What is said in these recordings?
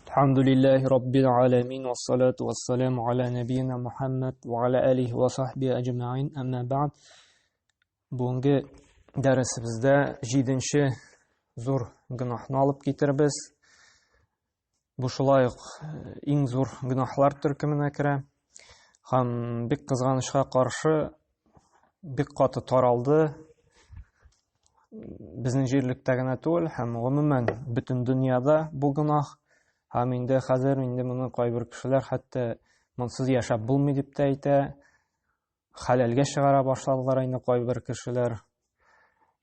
الحمد لله رب العالمين والصلاة والسلام على نبينا محمد وعلى آله وصحبه أجمعين أما بعد. Бүгенге дәресебездә җиденче зур гөнаһны алып китербез. Бу шулай ук иң зур гөнаһлар төркеменә керә. Һәм бик кызганычка каршы бик каты таралды. Безнең җирлектә генә түгел, һәм гомумән бөтен дөньяда бу гөнаһ. Һәм инде хәзер инде моны кайбер кешеләр хәтта монсыз яшәп булмый дип тә әйтә. Хәләлгә чыгара башладылар инде кайбер кешеләр.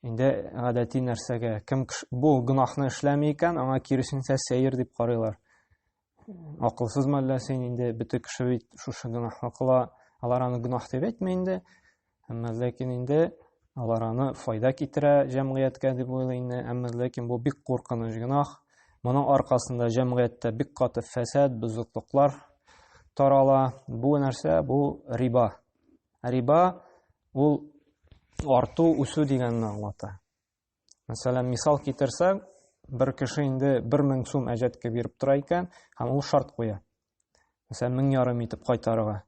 Инде гадәти нәрсәгә кем бу гөнаһны эшләми икән, аңа киресенчә сәер дип карыйлар. Акылсыз мәллә син инде, бөтен кеше бит шушы гөнаһны кыла. Алар аны гөнаһ дип әйтми инде. Әмма ләкин инде алар аны файда китерә җәмгыятькә дип уйлый инде. Әмма ләкин бу бик куркыныч гөнаһ. Моның аркасында җәмгыятьтә бик каты фәсад, бозыклыклар тарала. Бу нәрсә? Бу риба. Риба ул арту, үсү дигәнне аңлата. Мәсәлән, мисал китерсәк, бер кеше инде 1000 сум әҗәткә биреп тора икән, һәм ул шарт куя. Мәсәлән, 1500 итеп кайтарырга.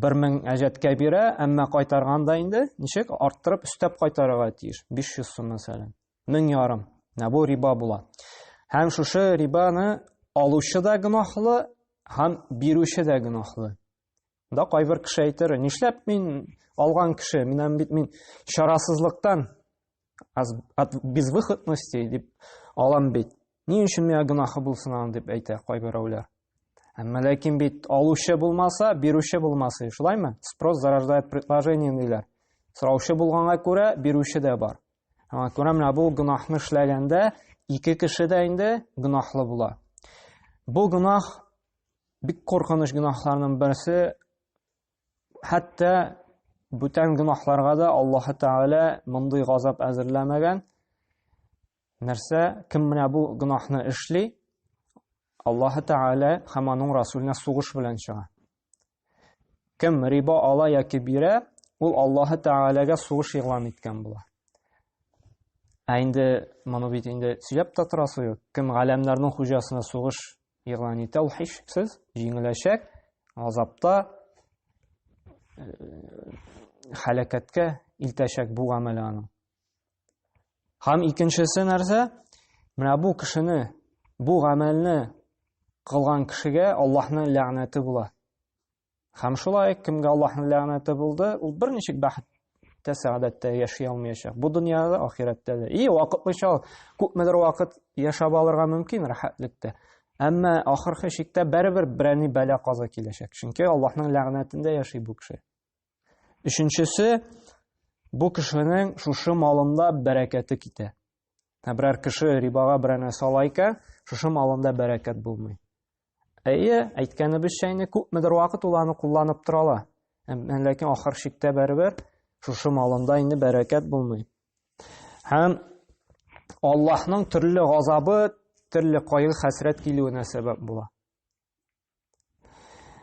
1000 әҗәткә бирә, әмма кайтарганда инде ничек арттырып өстәп кайтарырга тиеш. 500 сум мәсәлән. 1500. Менә бу риба була. Һәм шушы рибаны алучы да гөнаһлы, һәм бирүче дә гөнаһлы. Да кайбер кеше әйтер, нишләп мин алган кеше, минем бит мин чарасызлыктан от безвыходности дип алам бит. Ни өчен миңа гөнаһы булсын аның дип әйтә кайберәүләр. Әмма ләкин бит алучы булмаса, бирүче булмаса, шулаймы? Спрос зарождает предложение диләр. Сораучы булганга күрә бирүче дә бар. Аңа күрә менә бу гөнаһны эшләгәндә ике кеше дә инде гөнаһлы була. Бу гөнаһ бик куркыныч гөнаһларның берсе. Хәтта бүтән гөнаһларга да Аллаһы Тәгалә мондый газап әзерләмәгән. Нәрсә, кем менә бу гөнаһны эшли, Аллаһы Тәгалә һәм аның Расуленә сугыш белән чыга. Кем риба ала яки бирә, ул Аллаһы Тәгаләгә сугыш игълан иткән була. Ә инде моны бит инде сөйләп тә торасы юк. Кем галәмнәрнең хуҗасына сугыш игълан итә, ул һичшиксез җиңеләчәк, азапта э, һәлакәткә илтәчәк бу гамәле аның. Һәм икенчесе нәрсә? Менә бу кешене, бу гамәлне кылган кешегә Аллаһның ләгънәте була. Һәм шулай кемгә Аллаһның ләгънәте булды, ул берничек бәхеттә, сәгадәттә яши алмаячак. Бу дөньяда да, ахирәттә дә. И вакытлыча күпмедер вакыт яшәп алырга мөмкин рәхәтлектә. Әмма ахыргы чиктә барыбер берәр бәла-каза киләчәк. Чөнки Аллаһның ләгънәтендә яши бу кеше. Өченчесе, бу кешенең шушы малында бәрәкәте китә. Ә берәр кеше рибага берәр нәрсә ала икән, шушы малында бәрәкәт булмый. Әйе, әйткәнебезчә инде күпмедер вакыт ул аны кулланып тора ала. Ләкин ахыр чиктә барыбер шушы малында инде бәрәкәт булмый. Һәм Аллаһның төрле газабы, төрле кайгы-хәсрәт килүенә сәбәп була.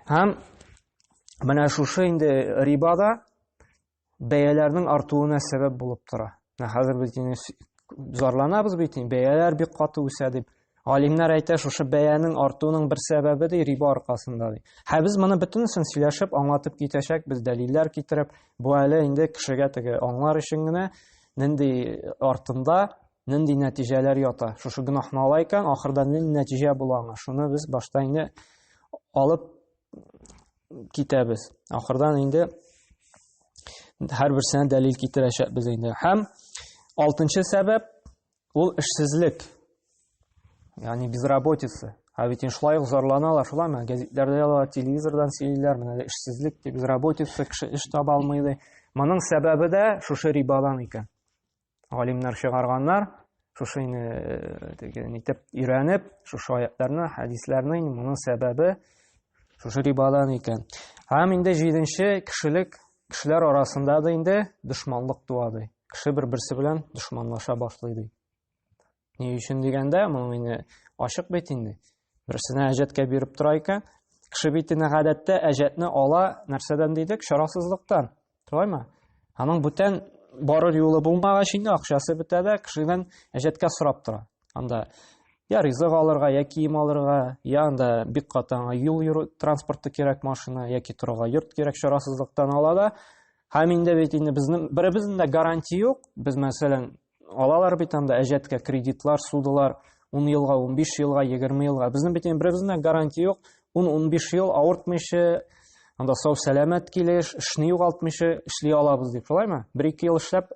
Һәм менә шушы инде риба да бәяләрнең артуына сәбәп булып тора. Менә хәзер без инде зарланабыз бит инде, бәяләр бик каты үсә дип. Галимнәр әйтә, шушы бәянең артуының бер сәбәбе ди риба аркасында ди. Һә без моны бөтенесен сөйләшеп, аңлатып китәчәкбез, дәлилләр китереп, бу әле инде кешегә теге аңлар өчен генә нинди артында нинди нәтиҗәләр ята. Шушы гөнаһны ала икән, ахырда нинди нәтиҗә була аңа. Шуны без башта инде алып китәбез. Ахырдан инде һәрберсенә дәлил китерәчәкбез инде. Һәм алтынчы сәбәп ул эшсезлек. Ягъни безработица. Ә бит инде шулай ук зарланалар, шулаймы? Гәзитләрдә язалар, телевизордан сөйлиләр, менә эшсезлек, безработица, кеше эш таба алмый ди. Моның сәбәбе дә шушы рибадан икән. Галимнәр чыгарганнар, шушы инде э, теге нитеп өйрәнеп, шушы аятларны, хәдисләрне инде моның сәбәбе шушы рибадан икән. Һәм инде җиденче кешелек кешеләр арасында да инде дошманлык туа ди. Кеше бер-берсе белән дошманлаша башлый ди. Ни өчен дигәндә, моның инде ачык бит инде. Берсенә әҗәткә биреп тора икән, кеше бит инде гадәттә әҗәтне ала нәрсәдән дидек? Чарасызлыктан. Шулаймы? Аның бүтән барыр юлы булмагач инде акчасы бетә дә кешедән әҗәткә сорап тора. Анда Я ризык алырга, я кием алырга, я анда бик каты аңа юл йөрү транспорты кирәк, машина, яки торырга йорт кирәк, чарасызлыктан ала да. Һәм инде бит инде безнең беребезнең дә гарантия юк. Без, мәсәлән, алалар бит анда әҗәткә кредитлар, судылар 10 елга, 15 елга, 20 елга. Безнең бит инде беребезнең дә гарантия юк. 10-15 ел авыртмыйча, анда сау-сәламәт килеш, эшне югалтмыйча эшли алабыз дип, шулаймы? Бер-ике ел эшләп,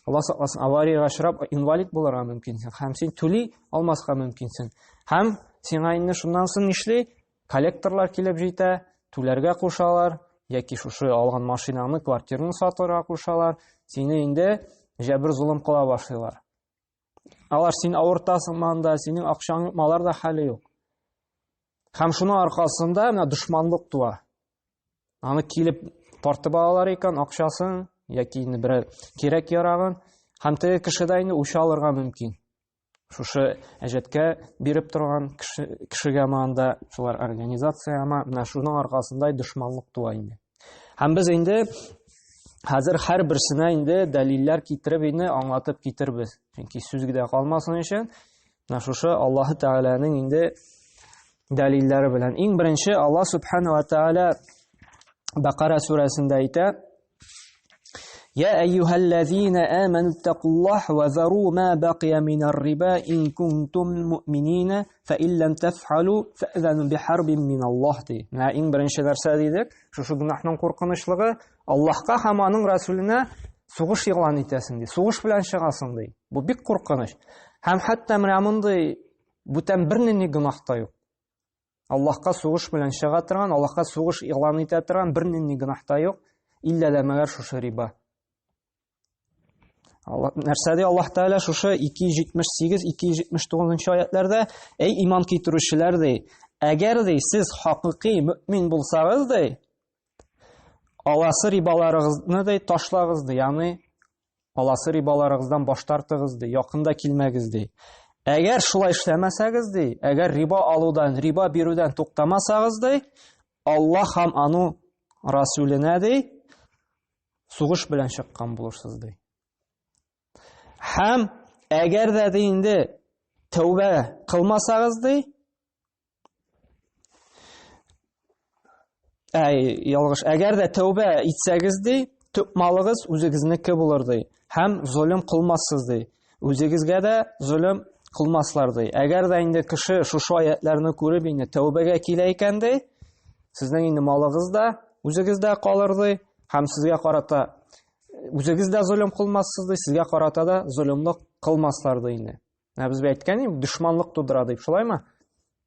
Алла сакласын, авариягә очрап, инвалид булырга мөмкинсең һәм син түли алмаска мөмкинсең. Һәм сиңа инде шуннан соң нишли? Коллекторлар килеп җитә, түләргә кушалар, яки шушы алган машинаңны, квартираңны сатырга кушалар, сине инде җәбер золым кыла башлыйлар. Алар син авыртасың монда, синең акчаң юк, алар да хәле юк. Һәм шуның аркасында менә дошманлык туа. Аны килеп тартып алалар икән акчасын яки инде берәр кирәк ярагын, һәм теге кеше дә инде үч алырга мөмкин. Шушы әҗәткә биреп торган кеше, кешегә анда шулар организацияма менә шуның аркасында дошманлык туа инде. Һәм без инде хәзер һәрберсенә инде дәлилләр китереп инде аңлатып китербез. Чөнки сүз генә калмасын өчен менә шушы Аллаһы Тәгаләнең инде дәлилләре белән. Иң беренче Аллаһ Субхану ва Тәгалә Бакара сүрәсендә әйтә: يا أيها الذين آمنوا اتقوا الله وذروا ما بقي من الربا إن كنتم مؤمنين فإن لم تفعلوا فأذنوا بحرب من الله ди. Менә иң беренче нәрсә дидек, шушы гөнаһның куркынычлыгы Аллаһка һәм аның Расүленә сугыш игълан итәсең ди. Сугыш белән чыгасың ди. Бу бик куркыныч. Һәм хәтта менә мондый бүтән бернинди гөнаһ та юк. Аллаһка сугыш белән чыга торган, Аллаһка сугыш игълан итә торган бернинди гөнаһ та юк, иллә дә мәгәр шушы риба. Алла нәрсә ди Аллаһ Тәгалә шушы 278, 279 аятларда, әй иман китерүчеләр ди, әгәр ди сез хакыйкый мөмин булсагыз ди, аласы рибаларыгызны ди ташлагыз ди, ягъни Аласы рибаларыгыздан баш тартыгыз ди, якын да килмәгез ди. Әгәр шулай эшләмәсәгез ди, әгәр риба алудан, риба бирүдән туктамасагыз ди, Аллаһ һәм аның Расүленә ди, сугыш белән чыккан булырсыз ди. Һәм әгәр дә ди инде тәүбә кылмасагыз ди, Әй, ялгыш. Әгәр дә тәүбә итсәгез ди, төп малыгыз үзегезнеке булыр ди. Һәм золым кылмассыз ди. Үзегезгә дә золым кылмаслар ди. Әгәр дә инде кеше шушы аятларны күреп инде тәүбәгә килә икән ди, сезнең инде малыгыз да үзегездә калыр ди, һәм сезгә карата үзегез дә золым кылмассыз ди, сезгә карата да золымлык кылмаслар ди инде. Ә без бит әйткән идек, дошманлык тудыра дип, шулаймы?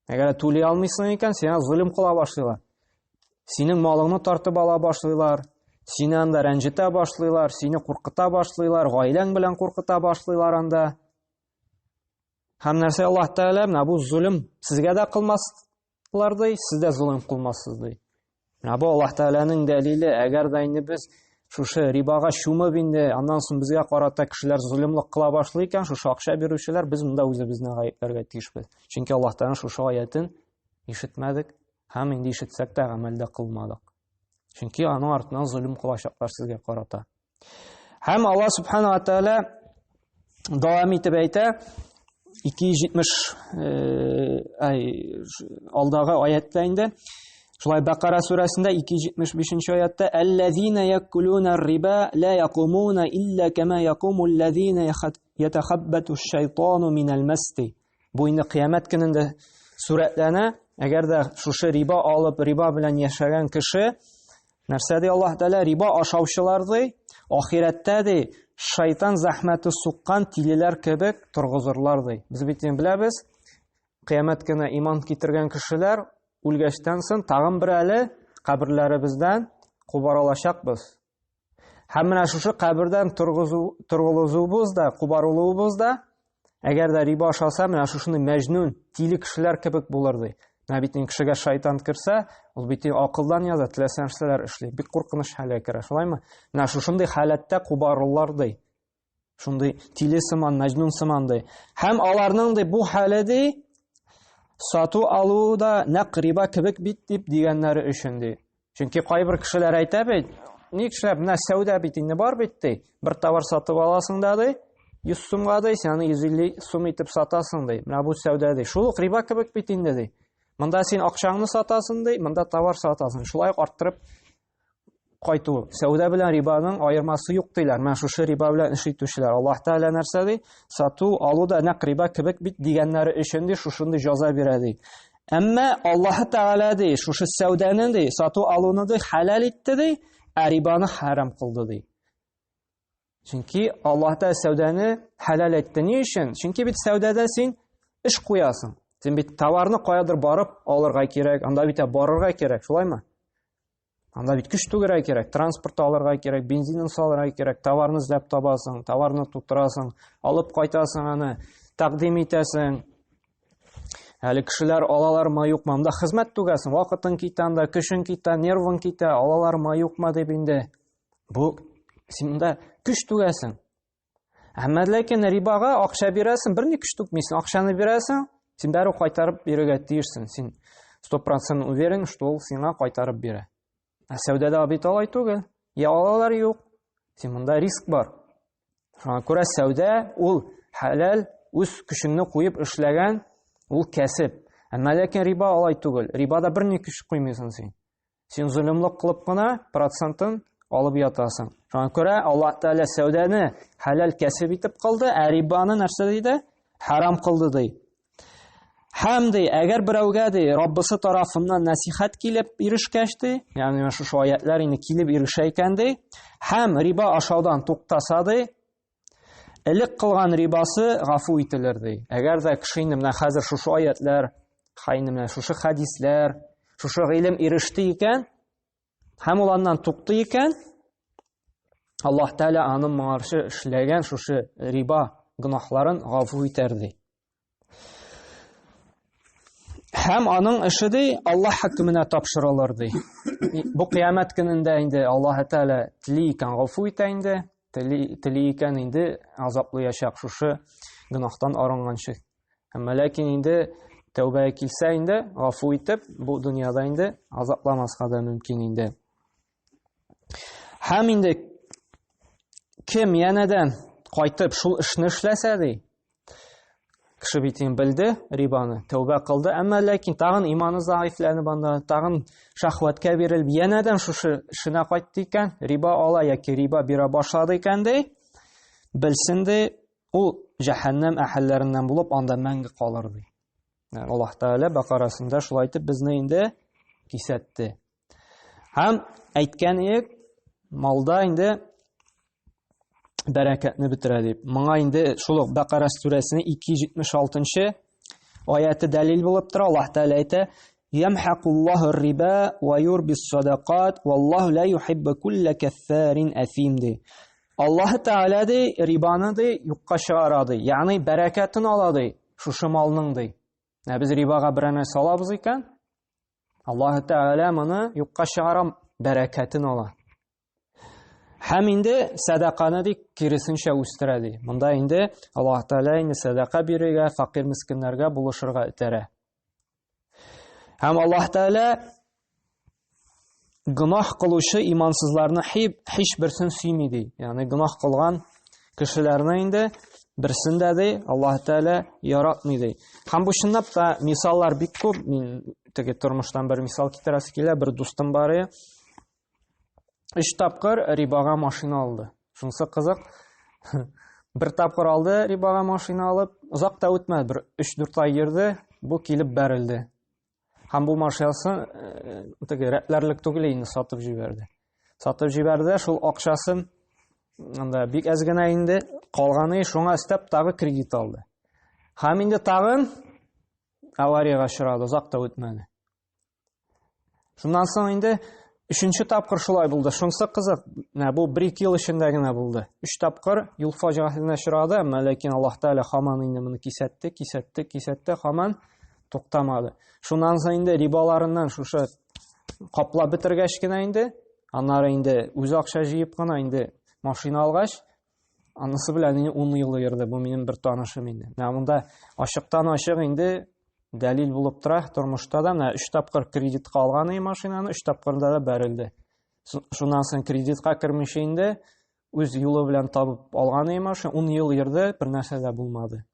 Әгәр түли алмыйсың икән, сиңа золым кыла башлыйлар. Синең малыңны тартып ала башлыйлар, сине анда рәнҗетә башлыйлар, сине куркыта башлыйлар, гаиләң белән куркыта башлыйлар анда. Һәм нәрсә Аллаһ Тәгалә менә бу золым сезгә дә кылмаслар ди, сез дә золым кылмассыз ди. Менә бу Аллаһ Тәгаләнең дәлиле, әгәр дә инде без шушы рибага чумып инде, аннан соң безгә карата кешеләр золымлык кыла башлый икән, шушы акча бирүчеләр, без монда үзебезне гаепләргә тиешбез. Чөнки Аллаһ Тәгаләнең шушы аятен ишетмәдек һәм инде ишетсәк тә гамәлдә кылмадык. Чөнки аның артыннан золым кылачаклар сезгә карата. Һәм Аллаһ Субхану ва Тааля дәвам итеп әйтә, 270 ай алдагы аятта инде шулай Бакара сүрәсендә 275 аятта аллазина якулуна риба ла якумуна илла кама якуму аллазина ятахаббату аш-шайтану минал масти. Бу инде кыямәт көнендә сурәтләнә. Әгәр дә шушы риба алып, риба белән яшәгән кеше, нәрсә ди Аллаһ Тәгалә? Риба ашаучылар ди, ахирәттә ди, шайтан зәхмәте суккан тилеләр кебек торгызырлар ди. Без бит инде беләбез, кыямәт көне иман китергән кешеләр үлгәчтән соң тагын бер әле каберләребездән кубарылачакбыз. Һәм менә шушы кабердән торгызу, торгылызуыбыз да, кубарылуыбыз да, әгәр дә риба ашалса, менә шушындый мәҗнүн, тиле кешеләр кебек булыр ди. Менә бит инде кешегә шайтан керсә, ул бит акылдан яза, теләсә нәрсәләр эшли. Бик куркыныч хәлгә керә, шулаймы? Менә шушындый халәттә кубарылар ди. Шундый тиле сыман, мәҗнүн сыман ди. Һәм аларның ди бу хәле ди сату алу да нәкъ риба кебек бит дип дигәннәре өчен ди. Чөнки кайбер кешеләр әйтә бит, ни кешеләр, менә сәүдә бит инде бар бит ди. Бер товар сатып аласың да ди. 100 сумга ди, син аны 150 сум итеп сатасың ди. Менә бу сәүдә ди. Шул ук риба кебек бит инде ди. Монда син акчаңны сатасың ди, монда товар сатасың. Шулай ук арттырып кайту. Сәүдә белән рибаның аермасы юк диләр. Менә шушы риба белән эш итүчеләр. Аллаһ Тәгалә нәрсә ди? Сату, алу да нәкъ риба кебек бит дигәннәре өчен ди, шушындый җәза бирә ди. Әмма Аллаһ Тәгалә ди, шушы сәүдәне ди, сату алуны ди хәләл итте ди, ә рибаны хәрам кылды ди. Чөнки Аллаһ Тәгалә сәүдәне хәләл итте. Ни өчен? Чөнки бит сәүдәдә син эш куясың. Син бит товарны каядыр барып алырга кирәк, анда бит барырга кирәк, шулаймы? Анда бит көч түгәргә кирәк, транспорт алырга кирәк, бензинын салырга кирәк, товарны эзләп табасың, товарны тутырасың, алып кайтасың аны, тәкъдим итәсең. Әле кешеләр алалармы, юкмы? Анда хезмәт түгәсең, вакытың китә анда, көчең китә, нервың китә, алалармы, юкмы дип инде. Бу син монда көч түгәсең. Әмма ләкин рибага акча бирәсең, берни көч түкмисең, акчаны бирәсең, син бәрү кайтарып бирергә тиешсең. Син 100% уверен, что ул сиңа кайтарып бирә. Ә сәүдәдә бит алай түгел. Я алалар юк. Син монда риск бар. Шуңа күрә сәүдә ул хәләл, үз көчеңне куеп эшләгән ул кәсеп. Әмма ләкин риба алай түгел. Рибада берни көч куймыйсың син. Син золымлык кылып кына процентын алып ятасың. Шуңа күрә Аллаһ Тәгалә сәүдәне хәләл кәсеп итеп кылды, ә рибаны нәрсә диде? Харам кылды ди. Һәм ди, әгәр берәүгә ди, Раббысы тарафыннан нәсихәт килеп ирешкәч ди, ягъни менә шушы аятлар инде килеп ирешә икән ди, һәм риба ашаудан туктаса ди, Элек кылган рибасы гафу ителер ди. Әгәр дә кеше инде менә хәзер шушы аятлар, инде менә шушы хәдисләр, шушы гыйлем иреште икән, һәм ул аннан туктый икән, Аллаһ Тәгалә аның моңарчы эшләгән шушы риба гөнаһларын гафу итәр ди. Һәм аның эше ди Аллаһ хөкеменә тапшырылыр ди. Бу кыямәт көнендә инде Аллаһ Тәгалә тели икән гафу итә инде, тели, тели икән инде азаплыячак шушы гөнаһтан арынганчы. Әмма ләкин инде тәүбәгә килсә инде гафу итеп, бу дөньяда инде азапламаска да мөмкин инде. Һәм инде кем янәдән кайтып шул эшне эшләсә ди, Кеше бит инде белде рибаны, тәүбә кылды, әмма ләкин тагын иманы заифләнеп анда, тагын шәһвәткә бирелеп, янәдән шушы эшенә кайтты икән, риба ала яки риба бирә башлады икән ди, белсен ди, ул җәһәннәм әһелләреннән булып анда мәңге калыр ди. Аллаһ Тәгалә Бакарасында шулай итеп безне инде кисәтте. Һәм әйткән идек, малда инде бәрәкәтне бетерә дип. Моңа инде шул ук Бәкара сүрәсенең 276-нчы аяты дәлил булып тора. Аллаһ Тәгалә әйтә: "Ямхакуллаһу риба ва юрбис садакат, валлаһу ла юхиббу кулла каффарин афим" ди. Аллаһ Тәгалә ди, рибаны ди юкка чыгара ди. Ягъни бәрәкәтен ала ди шушы малның ди. Ә без рибага берәр нәрсә алабыз икән, Аллаһ Тәгалә моны юкка чыгара, бәрәкәтен ала. Һәм инде сәдаканы ди киресенчә үстерә ди. Монда инде Аллаһ Тәгалә инде сәдака бирергә, фәкыйрь мескеннәргә булышырга этәрә. Һәм Аллаһ Тәгалә гөнаһ кылучы имансызларны һич берсен сөйми ди. Ягъни гөнаһ кылган кешеләрне инде берсен дә ди Аллаһ Тәгалә яратмый ди. Һәм бу чынлап та мисаллар бик күп. Мин теге тормыштан бер мисал китерәсе килә. Бер дустым бар иде. Өч тапкыр рибага машина алды. Шунысы кызык. Бер тапкыр алды рибага машина алып, озак та үтмәде, бер 3-4 ай йөрде, бу килеп бәрелде. Һәм бу машинасы э, теге рәтләрлек түгел инде сатып җибәрде. Сатып җибәрде, шул акчасын анда бик әз генә инде калганы шуңа өстәп тагы кредит алды. Һәм инде тагын авариягә очрады, озак та үтмәде. Шуннан соң инде өченче тапкыр шулай булды. Шунысы кызык, менә бу бер-ике ел эчендә генә булды. Өч тапкыр юл фаҗигасенә очрады, әмма ләкин Аллаһ Тәгалә һаман инде моны кисәтте, кисәтте, кисәтте, һаман туктамады. Шуннан соң инде рибаларыннан шушы каплап бетергәч кенә инде, аннары инде үзе акча җыеп кына инде машина алгач, анысы белән инде 10 ел йөрде. Бу минем бер танышым инде. Менә монда ачыктан-ачык инде дәлил булып тора тормышта да менә өч тапкыр кредитка алган и машинаны өч тапкырда да бәрелде шуннан соң кредитка кермичә инде Үз юлы белән табып алган имаш, 10 ел йөрде, бер нәрсә дә булмады.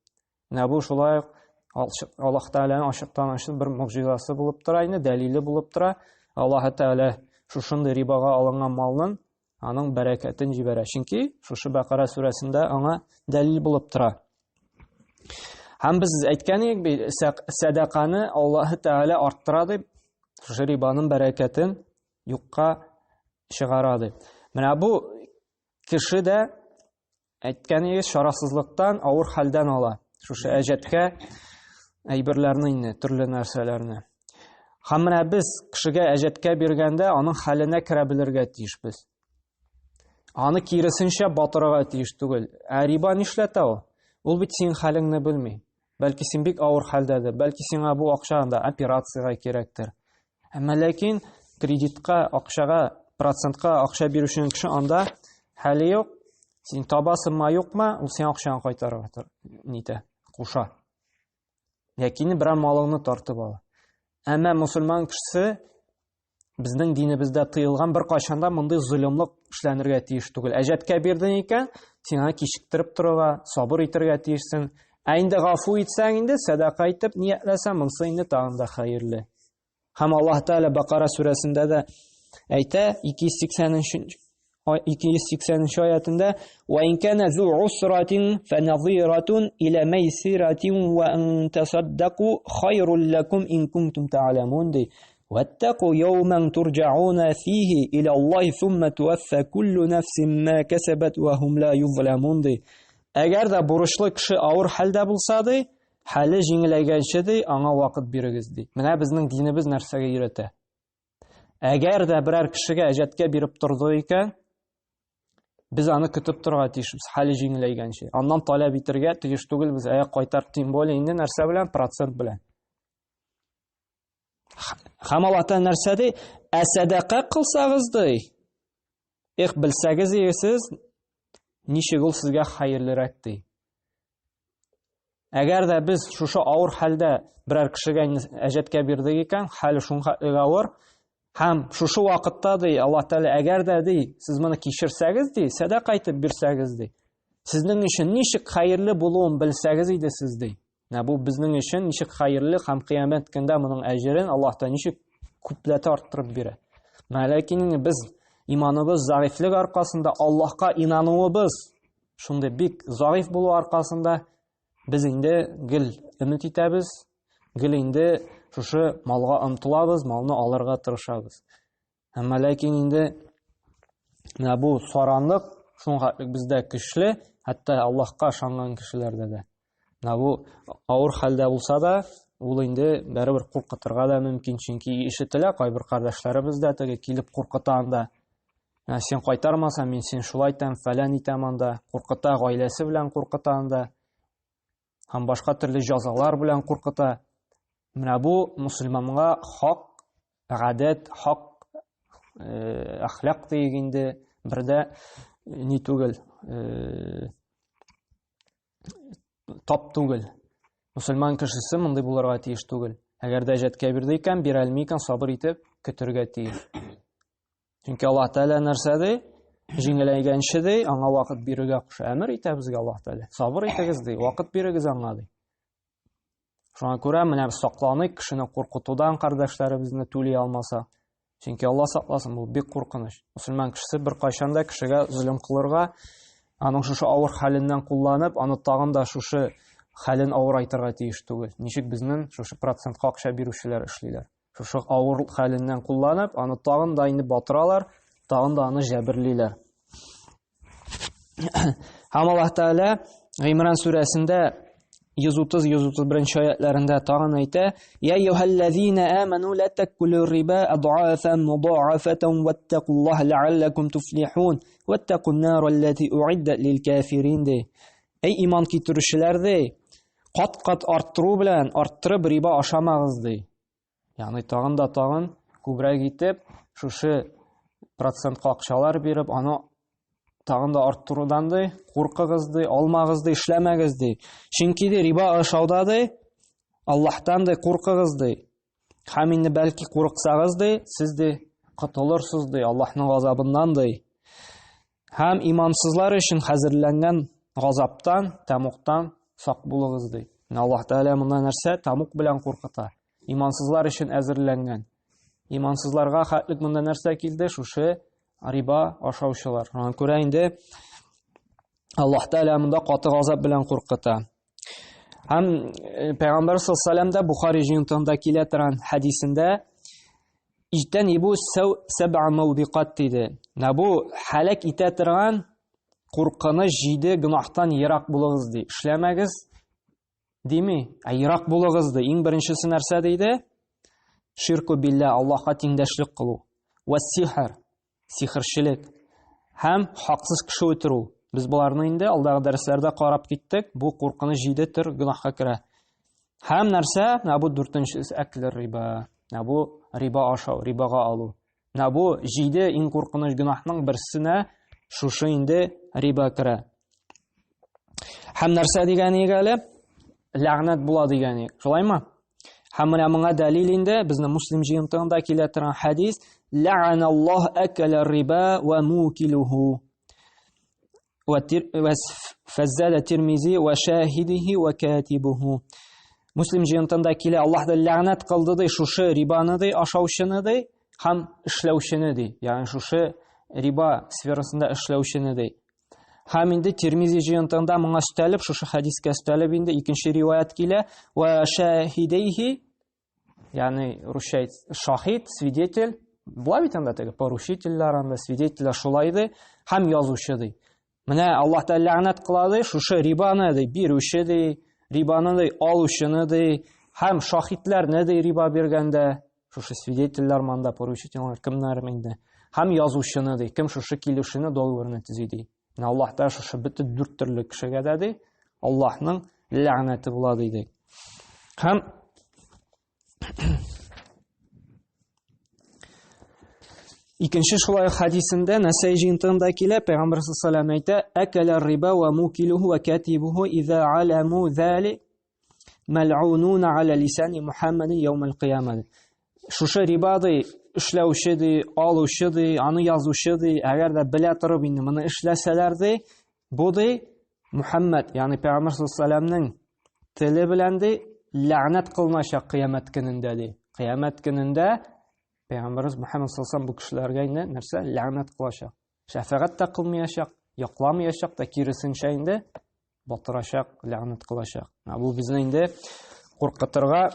Менә бу шулай ук Аллаһ Тәгаләнең ачыктан-ачык бер могҗизасы булып тора инде, дәлиле булып тора. Аллаһ Тәгалә шушындый рибага алынган малның аның бәрәкәтен җибәрә. Чөнки шушы Бәкара сүрәсендә аңа дәлил булып тора. Һәм без әйткән идек бит, сәдаканы Аллаһ Тәгалә арттыра дип, шушы рибаның бәрәкәтен юкка чыгара дип. Менә бу кеше дә әйткән чарасызлыктан, авыр хәлдән ала. Шушы әҗәткә әйберләрне инде, төрле нәрсәләрне. Һәм менә без кешегә әҗәткә биргәндә аның хәленә керә белергә тиешбез. Аны киресенчә батырырга тиеш түгел. Ә риба нишләтә ул? Ул бит синең хәлеңне белми. Бәлки син бик авыр хәлдәдер, бәлки сиңа бу акча анда операциягә кирәктер. Әмма ләкин кредитка, акчага, процентка акча бирүче кеше анда хәле юк. Син табасыңмы, юкмы, ул сиңа акчаны кайтарырга нитә, куша. Яки берәр малыңны тартып ала. Әмма мусульман кешесе безнең динебездә тыелган бер кайчан да мондый золымлык эшләнергә тиеш түгел. Әҗәткә бирдең икән, син аны кичектереп торырга, сабыр итәргә тиешсең. Ә инде гафу итсәң инде, сәдака итеп ниятләсәң, монысы инде тагын да хәерле. Һәм Аллаһ Тәгалә Бакара сүрәсендә дә әйтә, 280 280 аятында: "Ва ин кана зу усратин фаназиратун ила майсиратин ва ан тасаддаку хайрул лакум ин кунтум та'ламун" ди. "Ваттаку яуман турджауна фихи ила Аллахи сумма туаффа куллу нафсин ма касабат ва хум ла юзламун" ди. Әгәр дә бурычлы кеше авыр хәлдә булса ди, хәле җиңеләйгәнче ди, аңа вакыт бирегез ди. Менә безнең динебез нәрсәгә өйрәтә. Әгәр дә берәр кешегә әҗәткә биреп торды икән, без аны көтеп торырга тиешбез, хәле җиңеләйгәнче. Аннан таләп итергә тиеш түгелбез, ә кайтар, тем более инде нәрсә белән, процент белән. Һәм Аллаһ Тәгалә нәрсә ди? Ә сәдака кылсагыз ди. Эх, белсәгез сез, ничек ул сезгә хәерлерәк ди. Әгәр дә без шушы авыр хәлдә берәр кешегә әҗәткә бирдек икән, хәле шуңа авыр, һәм шушы вакытта ди, Аллаһ Тәгалә әгәр дә ди, сез моны кичерсәгез ди, сәдака итеп бирсәгез ди, сезнең өчен ничек хәерле булуын белсәгез иде сез ди. Менә бу безнең өчен ничек хәерле һәм кыямәт көндә моның әҗерен Аллаһ Тәгалә ничек күпләтә арттырып бирә. Ләкин без иманыбыз зәгыйфьлек аркасында Аллаһка инануыбыз шундый бик заиф булу аркасында без инде гел өмет итәбез, гел инде шушы малга омтылабыз, малны алырга тырышабыз. Әмма ләкин инде менә бу саранлык шуңа бездә көчле, хәтта Аллаһка ышанган кешеләрдә дә. Менә бу авыр хәлдә булса да, ул инде бәрібір куркытырга да мөмкин, чөнки ишетелә кайбер кардәшләребез дә теге килеп куркыта анда. Ә син кайтармасаң, мин син шулай итәм, фәлән итәм анда, куркыта, гаиләсе белән куркыта анда. Һәм башка төрле җазалар белән куркыта. Менә бу мусульманга хак гадәт, хак әхлак диек инде, бердә ни түгел, тап түгел. Мусульман кешесе мондый булырга тиеш түгел. Әгәр дә әҗәткә бирде икән, бирә алмый икән, сабыр итеп көтергә тиеш. Чөнки Аллаһ Тәгалә нәрсә ди? Җиңеләйгәнче ди, аңа вакыт бирергә куша. Әмер итә безгә Аллаһ Тәгалә. Сабыр итегез ди, вакыт бирегез аңа ди. Шуңа күрә менә сакланыйк кешене куркытудан кардәшләребезне түли алмаса. Чөнки Алла сакласын, бу бик куркыныч. Мусульман кешесе бер кайчан да кешегә золым кылырга, аның шушы авыр хәленнән кулланып, аны тагын да шушы хәлен авырайтырга тиеш түгел. Ничек безнең шушы процентка акча бирүчеләр эшлиләр. Шушы авыр хәленнән кулланып, аны тагын да инде батыралар, тагын да аны җәберлиләр. Һәм Аллаһ Тәгалә Гыймран сүрәсендә 130-131 аятларында тагын әйтә: "Я әйюһәлләзина аману ла такулу риба ад'афан мудаафатан ваттакуллаһа ләаллакум туфлихун ваттакун нар аллати уиддат лил кафирин" ди. Әй иман китерүчеләр ди, кат-кат арттыру белән арттырып риба ашамагыз ди. Ягъни тагын да тагын күбрәк итеп шушы процентка акчалар биреп, аны тагын да арттырудан ди, куркыгыз ди, алмагыз ди, эшләмәгез ди. Чөнки ди риба ашауда ди, Аллаһтан ди куркыгыз ди. Һәм инде бәлки курыксагыз ди, сез ди котылырсыз ди Аллаһның газабыннан ди. Һәм имансызлар өчен хәзерләнгән газаптан, тәмугтан сак булыгыз ди. Менә Аллаһ Тәгалә монда нәрсә? Тәмуг белән куркыта. Имансызлар өчен әзерләнгән. Имансызларга хәтлек монда нәрсә килде? Шушы риба ашаучылар. Шуңа күрә инде Аллаһ Тәгалә монда каты газап белән куркыта. Һәм э, Пәйгамбәр саллаллаху алейһи дә Бухари җыентыгында килә торган хәдисендә Иҗтәнибу сәб'a мубикат диде. Менә бу һәлак итә торган куркыныч җиде гөнаһтан ерак булыгыз ди. Эшләмәгез дими, ә ерак булыгыз ди. Иң беренчесе нәрсә диде? Ширку билла, Аллаһка тиңдәшлек кылу. Вассихр, сихерчелек һәм хаксыз кеше үтерү. Без боларны инде алдагы дәресләрдә карап киттек. Бу куркыныч җиде төр гөнаһка керә. Һәм нәрсә? Менә бу дүртенчесе әклер риба. Менә бу риба ашау, рибага алу. Менә бу җиде иң куркыныч гөнаһның берсенә шушы инде риба керә. Һәм нәрсә дигән идек әле? Ләгънәт була дигән идек. Шулаймы? Һәм менә моңа дәлил инде безнең Муслим җыентыгында килә торган хәдис: "Ләгъналлаһ әкәлә риба ва мукилуху." Ва фәззада Тирмизи ва шахидихи ва катибуху. Муслим җыентыгында килә, Аллаһ да ләгънәт кылды ди шушы рибаны ди, ашаучыны ди һәм эшләүчене ди. Ягъни шушы риба сферасында эшләүчене ди. Һәм инде Тирмизи җыентыгында моңа өстәлеп, шушы хәдискә өстәлеп инде икенче риваять килә. Ва шахидейхи, ягъни русча шахид, свидетель, була бит анда теге поручительләр анда, свидетельләр шулай ди, һәм язучы ди. Менә Аллаһ Тәгалә ләгънәт кыла ди, шушы рибаны ди, бирүче ди, рибаны ди, алучыны ди, һәм шахидләрне ди риба биргәндә. Шушы свидетельләр монда, поручительләр кемнәр инде? Һәм язучыны ди, кем шушы килешүне, договорны төзи ди. Менә Аллаһ та шушы бөтен дүрт төрле кешегә дә ди, Аллаһның ләгънәте була ди. Һәм Икенче шулай хадисендә Нәсәй җыентыгында килә, Пәйгамбәр саллаллаху алейһи әйтә: "Әкәлә риба ва мукилуху ва катибуху иза аламу зали мәл'унуна аля лисани Мухаммадин яумал кыяма. Шушы риба ди, эшләүче ди, алучы ди, аны язучы ди, әгәр дә белә торып инде моны эшләсәләр ди, бу ди Мухаммад, ягъни Пәйгамбәр саллаллаху теле белән ди, ләгънәт кылыначак кыямәт көнендә ди. Кыямәт көнендә Пәйгамбәрбез Мухаммад саллаллаху бу кешеләргә инде нәрсә ләгънәт кылачак. Шәфәгать тә кылмаячак, якламаячак та, киресенчә инде батырачак, ләгънәт кылачак. Менә бу безне инде куркытырга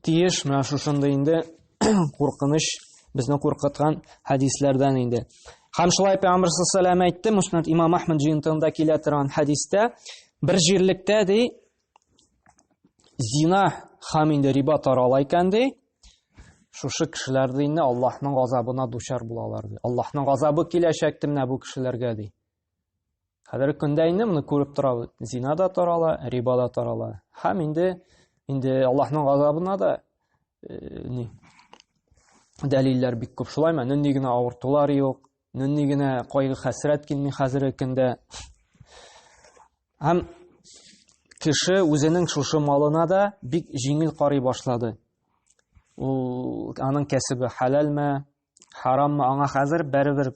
тиеш. Менә шушындый инде куркыныч безне куркыткан хәдисләрдән инде. Һәм шулай Пәйгамбәр саллаллаху алейһи әйтте, Муснад Имам Ахмад җыентыгында килә торган хәдистә, бер җирлектә ди, зина һәм инде риба тарала икән ди, шушы кешеләр ди инде Аллаһның газабына дучар булалар ди. Аллаһның газабы киләчәк ди менә бу кешеләргә ди. Хәзерге көндә инде моны күреп торабыз. Зина да тарала, риба да тарала. Һәм инде инде Аллаһның газабына да э, ни дәлилләр бик күп. Шулаймы? Нинди генә авыртулар юк, нинди генә кайгы-хәсрәт килми хәзерге көндә. Һәм кеше үзенең шушы малына да бик җиңел карый башлады. Ул аның кәсебе хәләлме, Хараммы аңа хәзер бәрібір.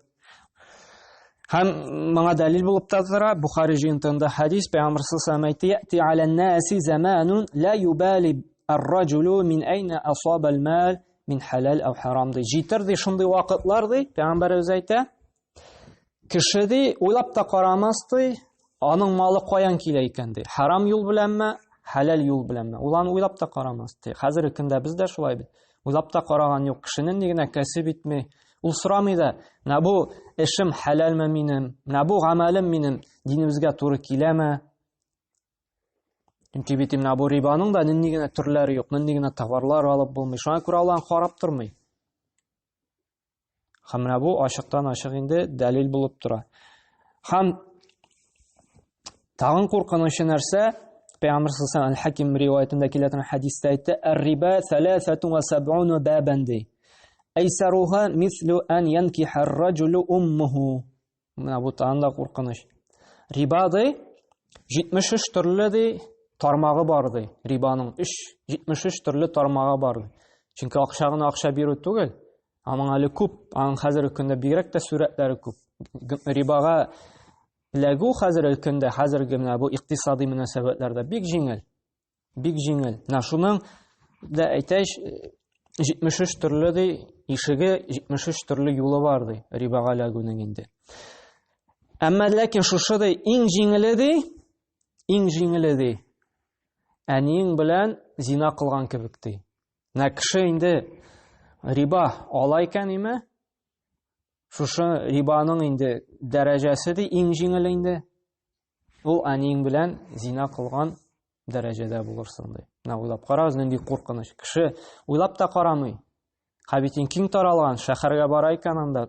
Һәм моңа дәлил булып та тора, Бухари җыентыгында хәдис, Пәйгамбер саллаллаху алейһи ва әйтте, "Яти заманун ла юбали ар-раджулу мин айна асаба ал-мал мин халал ау харам" ди. Җитер ди шундый вакытлар ди, Пәйгамбәребез әйтә. Кеше ди, уйлап та карамас ди, аның малы каян килә икән ди. Харам юл беләнме, хәләл юл беләнме? Ул аны уйлап та карамас ди. Хәзерге көндә без дә шулай бит. Уйлап та караган юк. Кешенең ни генә кәсеп итми. Ул сорамый да, менә бу эшем хәләлме минем, менә бу гамәлем минем динебезгә туры киләме? Чөнки бит менә бу рибаның да нинди генә төрләре юк, нинди генә товарлар алып булмый. Шуңа күрә алар карап тормый. Һәм менә бу ачыктан-ачык инде дәлил булып тора. Һәм тагын куркынычы нәрсә, Пәйгамбер саллаллаху алейһи Аль-Хаким риваятендә килә торган хәдистә әйтте, "Ар-риба 73 бабан" ди. Айсаруха мислу ан янкиха ар-раджулу уммуху. Менә бу тагын да куркыныч. Риба ди 73 төрле ди тармагы бар ди. Рибаның 3 73 төрле тармагы бар ди. Чөнки акча гына акча бирү түгел. Аның әле күп, аның хәзерге көндә бигрәк тә сурәтләре күп. Рибага эләгү хәзерге көндә, хәзерге менә бу икътисади мөнәсәбәтләрдә бик җиңел. Бик җиңел. Менә шуның да әйтәч, 73 төрле ди, ишеге 73 төрле юлы бар ди, рибага эләгүнең инде. Әмма ләкин шушы ди иң җиңеле ди, иң җиңеле ди. Әниең белән зина кылган кебек ди. Менә кеше инде риба ала икән име? Шушы рибаның инде дәрәҗәсе ди иң җиңеле инде. Ул әниең белән зина кылган дәрәҗәдә булырсың ди. Менә уйлап карагыз, нинди куркыныч. Кеше уйлап та карамый. Һә бит киң таралган, шәһәргә бара икән анда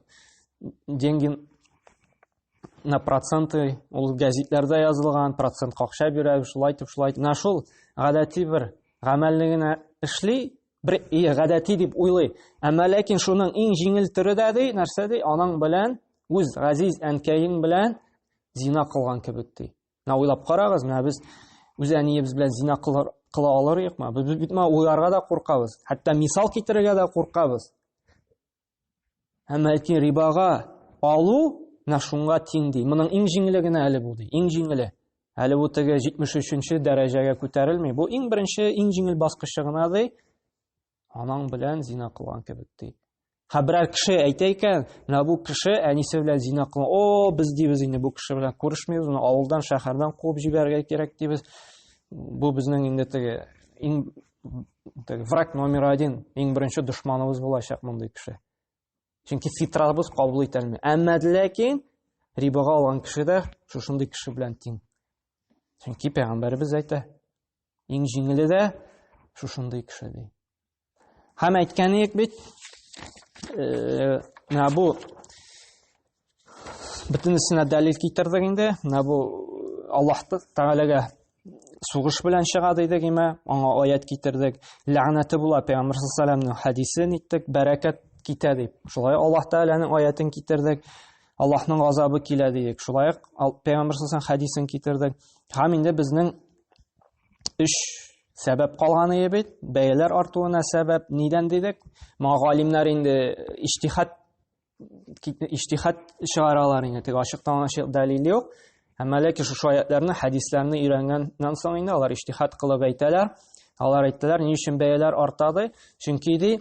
деньги на проценты, ул гәзитләрдә язылган, процентка акча бирә, шулай итеп, шулай итеп. Менә шул гадәти бер гамәлне генә эшли, бер гадәти дип уйлый. Әмма ләкин шуның иң җиңел төре дә ди, нәрсә ди, аның белән үз газиз әнкәең белән зина кылган кебек ди. Менә уйлап карагыз, менә без үз әниебез белән зина кыла алыр юкмы? Без бит менә уйларга да куркабыз. Хәтта мисал китерергә дә куркабыз. Әмма ләкин рибага алу менә шуңа тиң ди. Моның иң җиңеле генә әле бу ди. Иң җиңеле. Әле бу теге 73-нче дәрәҗәгә күтәрелми. Бу иң беренче, иң җиңел баскычы гына ди. Анаң белән зина кылган кебек ди. Һә берәр кеше әйтә икән, менә бу кеше әнисе белән зина кылган. О, без дибез инде бу кеше белән күрешмибез, моны авылдан, шәһәрдән куып җибәрергә кирәк дибез. Бу безнең инде теге иң теге враг номер один, иң беренче дошманыбыз булачак мондый кеше. Чөнки фитрабыз кабул итә алмый. Әмма ләкин рибага алган кеше дә шушындый кеше белән тиң. Чөнки пәйгамбәребез әйтә, иң җиңеле дә шушындый кеше ди. Һәм әйткән идек бит, менә бу бөтенесенә дәлил китердек инде. Менә бу Аллаһ Тәгаләгә сугыш белән чыга дидек име, аңа аят китердек. Ләгънәте була Пәйгамбер саллаллаһу алейһи хәдисен иттек, бәрәкәт китә дип. Шулай Аллаһ Тәгаләнең аятын китердек. Аллаһның газабы килә дидек. Шулай ук Пәйгамбер саллаллаһу хәдисен китердек. Һәм инде безнең өч сәбәп калган иде бит. Бәяләр артуына сәбәп нидән дидек? Моңа галимнәр инде иҗтихад иҗтихад чыгаралар инде, теге ачыктан ачык дәлил юк. Әмма ләкин шушы аятларны, хәдисләрне өйрәнгәннән соң инде алар иҗтихад кылып әйтәләр. Алар әйттеләр, ни өчен бәяләр арта ди? Чөнки ди,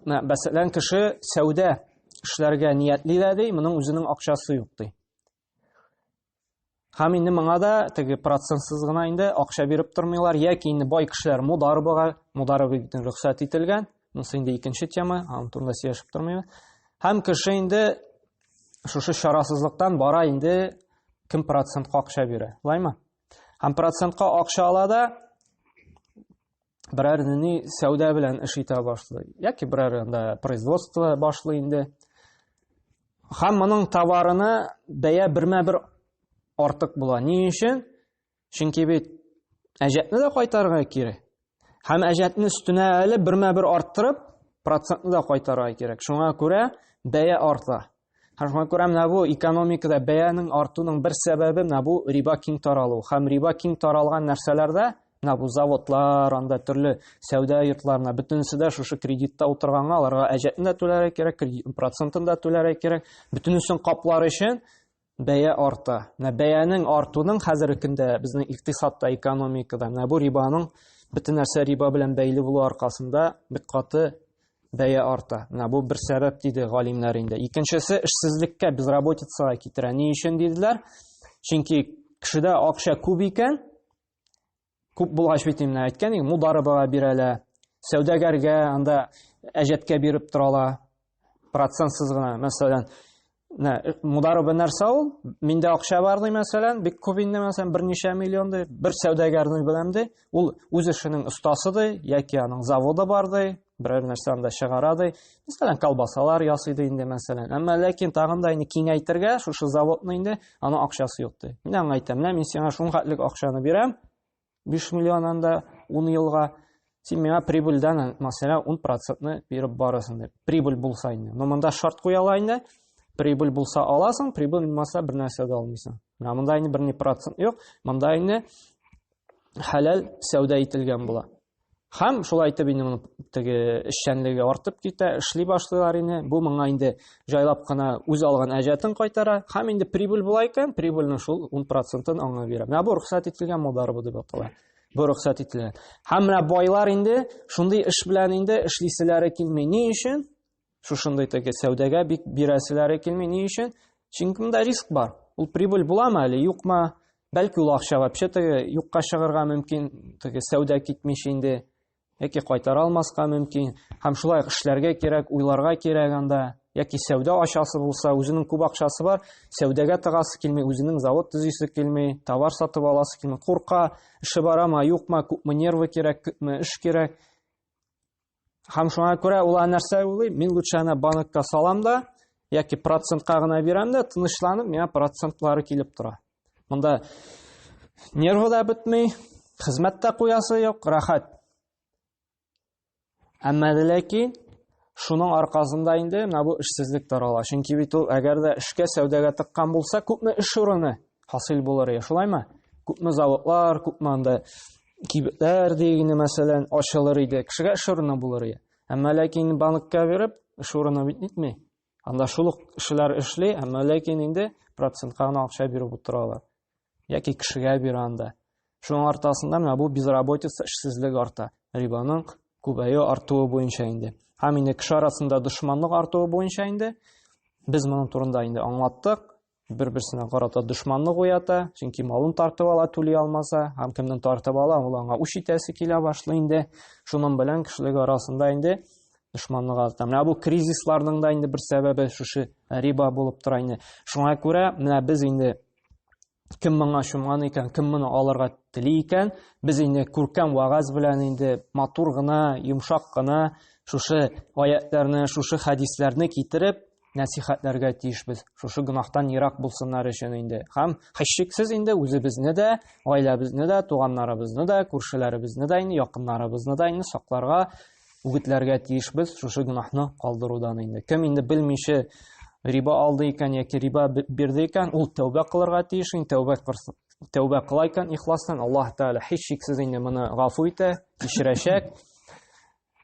мәсәлән, кеше сәүдә эшләргә ниятли дә ди, моның үзенең акчасы юк ди. Һәм инде моңа да теге процентсыз гына инде акча биреп тормыйлар, яки инде бай кешеләр мударбага, мударба бит рөхсәт ителгән. Монысы инде икенче тема, аның турында сөйләшеп тормыйбыз. Һәм кеше инде шушы чарасызлыктан бара инде кем процентка акча бирә, шулаймы? Һәм процентка акча ала да берәр ни сәүдә белән эш итә башлый, яки берәр анда производство башлый инде. Һәм моның товарына бәя бермә-бер артык була. Ни өчен? Чөнки бит әҗәтне дә кайтарырга кирәк. Һәм әҗәтне өстенә әле бермә-бер арттырып, процентны да кайтарырга кирәк. Шуңа күрә бәя арта. Һәм шуңа күрә менә бу экономикада бәянең артуның бер сәбәбе менә бу риба киң таралу. Һәм риба киң таралган нәрсәләрдә менә бу заводлар, анда төрле сәүдә йортларына бөтенесе дә шушы кредитта утырганга аларга әҗәтен дә түләргә кирәк, кредит процентын да түләргә кирәк. Бөтенесен каплар өчен бәя арта. Менә бәянең артуның хәзерге көндә безнең икътисадта, экономикада менә бу рибаның бөтен нәрсә риба белән бәйле булу аркасында бик каты бәя арта. Менә бу бер сәбәп диде галимнәр инде. Икенчесе эшсезлеккә, безработицага китерә. Ни өчен диделәр? Чөнки кешедә акча күп икән, күп булгач бит инде әйткән идем, мударыбага бирәләр, сәүдәгәргә анда әҗәткә биреп торалар, процентсыз гына. Мәсәлән, менә мударыба нәрсә ул? Миндә акча бар ди, мәсәлән, бик күп инде, мәсәлән, берничә миллион ди, бер сәүдәгәрне беләм ди, ул үз эшенең остасы ди, яки аның заводы бар ди, берәр нәрсә анда чыгара ди. Мәсәлән, колбасалар ясый ди инде, мәсәлән. Әмма ләкин тагын да инде киңәйтергә шушы заводны инде аның акчасы юк ди. Мин аңа әйтәм, менә мин сиңа шуның хәтлек акчаны бирәм, 5 миллион анда 10 елга, син миңа прибыльдән, мәсәлән, 10 процентны биреп барасың дип. Прибыль булса инде. Но монда шарт куяла инде. Прибыль булса аласың, прибыль булмаса бер нәрсә дә алмыйсың. Менә монда инде бер ни процент юк, монда инде хәләл сәүдә ителгән була. Һәм шулай итеп инде моның теге эшчәнлеге артып китә, эшли башлыйлар инде. Бу моңа инде җайлап кына үз алган әҗәтен кайтара һәм инде прибыль була икән, прибыльнең шул 10%-ын аңа бирә. Менә бу рөхсәт ителгән мударба дип атала. Бу рөхсәт ителгән. Һәм менә байлар инде шундый эш белән инде эшлиселәре килми. Ни өчен? Шушындый теге сәүдәгә бик бирәселәре килми. Ни өчен? Чөнки монда риск бар. Ул прибыль буламы әле, юкмы? Бәлки ул акча вообще теге юкка чыгарга мөмкин, теге сәүдә китмичә инде яки кайтара алмаска мөмкин. Һәм шулай ук эшләргә кирәк, уйларга кирәк анда. Яки сәүдә ачасы булса, үзенең күп акчасы бар, сәүдәгә тыгасы килми, үзенең завод төзисе килми, товар сатып аласы килми, курка, эше барамы, юкмы, күпме нервы кирәк, күпме эш кирәк. Һәм шуңа күрә ул нәрсә уйлый? Мин лучше аны банкка салам да, яки процентка гына бирәм дә, тынычланып, миңа процентлары килеп тора. Монда нервы да бетми, хезмәт тә куясы юк, рәхәт. Әмма дә ләкин шуның аркасында инде менә бу эшсезлек тарала. Чөнки бит ул әгәр дә эшкә, сәүдәгә тыккан булса, күпме эш урыны хасил булыр иде, шулаймы? Күпме заводлар, күпме анда кибетләр дигәне мәсәлән ачылыр иде, кешегә эш урыны булыр иде. Әмма ләкин банкка биреп эш урыны бит нитми. Анда шул ук кешеләр эшли, әмма ләкин инде процентка гына акча биреп утыралар. Яки кешегә бирә анда. Шуның артасында менә бу безработица, эшсезлек арта. Рибаның күбәюе артуы буенча инде. Һәм инде кеше арасында дошманлык артуы буенча инде без моның турында инде аңлаттык. Бер-берсенә карата дошманлык уята, чөнки малын тартып ала, түли алмаса, һәм кемнең тартып ала, ул аңа үч итәсе килә башлый инде. Шуның белән кешелек арасында инде дошманлык арта. Менә бу кризисларның да инде бер сәбәбе шушы риба булып тора инде. Шуңа күрә менә без инде кем моңа чумган икән, кем моны алырга тели икән, без инде күркәм вагаз белән инде матур гына, йомшак кына шушы аятларны, шушы хәдисләрне китереп, нәсихәтләргә тиешбез. Шушы гөнаһтан ерак булсыннар өчен инде. Һәм һичшиксез инде үзебезне дә, гаиләбезне дә, туганнарыбызны да, күршеләребезне дә инде, якыннарыбызны да инде сакларга, үгетләргә тиешбез шушы гөнаһны калдырудан инде. Кем инде белмичә риба алды икән яки риба бирде икән, ул тәүбә кылырга тиеш, инде тәүбә тәүбә кыла икән ихластан, Аллаһ Тәгалә һичшиксез инде моны гафу итә, кичерәчәк.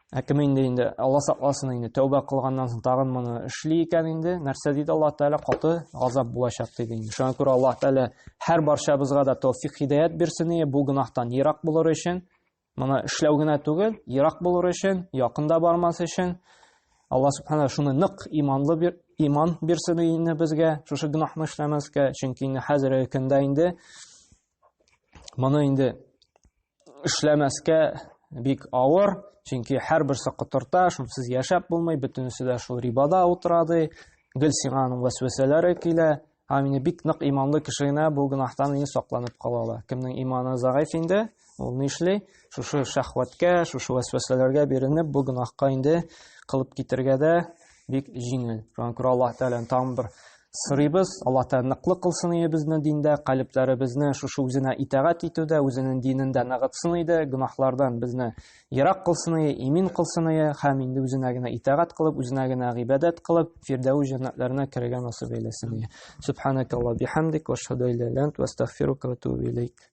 Ә кем инде инде Алла сакласын инде тәүбә кылганнан соң тагын моны эшли икән инде, нәрсә диде Аллаһ Тәгалә? Каты газап булачак диде инде. Шуңа күрә Аллаһ Тәгалә һәр барчабызга да тәүфик һидаят бирсен ие, бу гөнаһтан ерак булыр өчен. Моны эшләү генә түгел, ерак булыр өчен, якын да бармас өчен. Алла субхана шуны нык иманлы бир, иман бирсен инде безгә, шушы гөнаһны эшләмәскә, чөнки инде хәзерге көндә инде моны инде эшләмәскә бик авыр, чөнки һәрберсе котырта, шунсыз яшәп булмый, бөтенесе дә шул рибада утыра ди, гел сиңа аның вәсвәсәләре килә. Һәм инде бик нык иманлы кеше генә бу гөнаһтан инде сакланып кала ала. Кемнең иманы зәгыйфь инде, ул нишли? Шушы шәһвәткә, шушы вәсвәсәләргә биренеп, бу гөнаһка инде кылып китергә дә бик җиңел. Шуңа күрә Аллаһ Тәгаләдән тагын бер сорыйбыз, Аллаһ Тәгалә ныклы кылсын иде безне диндә, калебләребезне шушы үзенә итагать итүдә, үзенең динендә ныгытсын иде, гөнаһлардан безне ерак кылсын иде, имин кылсын иде һәм инде үзенә генә итагать кылып, үзенә генә гыйбадәт кылып, Фирдәүс җәннәтләренә керергә насыйп әйләсен иде. Субханакаллаһ бихамдик ва ашһаду ан ла иляха илля ант ва астагфирука ва атубу илейк.